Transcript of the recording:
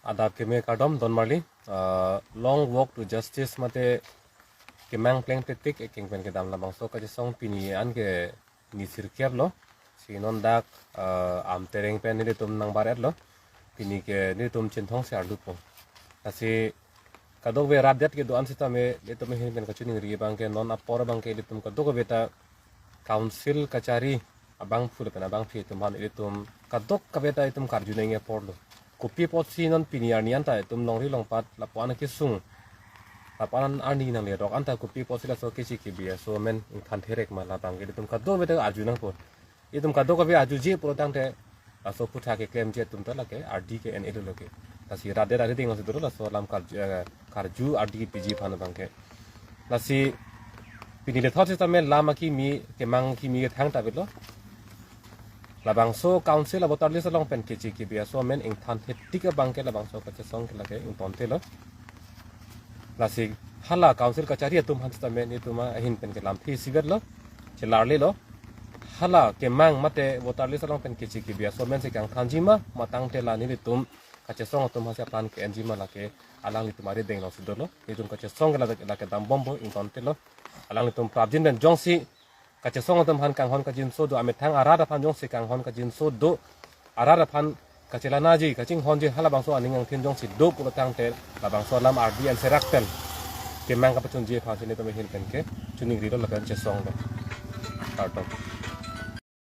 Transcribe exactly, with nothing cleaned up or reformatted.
Adap keme kardom don marli, uh, long walk to justice mate kemang plengpletik ekeng pen kedam labangso kachesong pini an ke ni sirkep lo. Si non dak, uh, Amtereng pen nelitum nangbar-et lo. Pini ke nelitum Chinthong si arlu po. Lasi kadokave rat det kedo-an sitame nelitum ahin pen kachiningri abang ke non apor abang ke nelitum kadokave ta council kachari abangphu lapen abangpi atum aphan ilitum kadokave ta itum karju nangji apor lo. Kopi apotsi non pini arni anta itum longri longpat lapu-an kesung, lapu-an arni nanglerok anta kopi apotsi laso kechi kebi aso amen ingthan therek ma, labang ke ilitum kadokave ta arju nangpo. Itum kadokave arjuje pulo tangte laso aphuthak keklemji atum ta lake ardi ke-en-e lo ke. Lasi rat det arideng si dolo laso alam karju, eh, karju ardi piji aphan abang ke. Lasi pini lethot sitame lam akimi, kemang akimi kethang ta avelo. Labangso council a-voter list along pen kechi kebi aso amen ingthan thetik abang ke labangso kachesong ke lake ingtonte lo. Lasi hala council kachari atum aphan sitame nelitum ahin pen ke lamthe isivet lo, chelarle lo. Hala kemang mate voter list along pen kechi kebi aso amen si kangthanji ma, matangte la nelitum kachesong atum aphan si aplan ke-enji ma, lake alanglitum arideng along si dolo. Nelitum kachesong ke la, lake dambompo, ingtonte lo. Alanglitum prapjin pen jongsi kachesong atum aphan kanghon kangjinso do, amethang arat aphan jongsi kanghon kangjinso do, arat aphan kachelanaji kachinghonji halabangso aning angthin jongsi do pulo tangte labangso alam ardi an serak pen kemang kapachunji aphan si nelitum ahin pen ke chiningri lo lapen chesong lo. Kardom.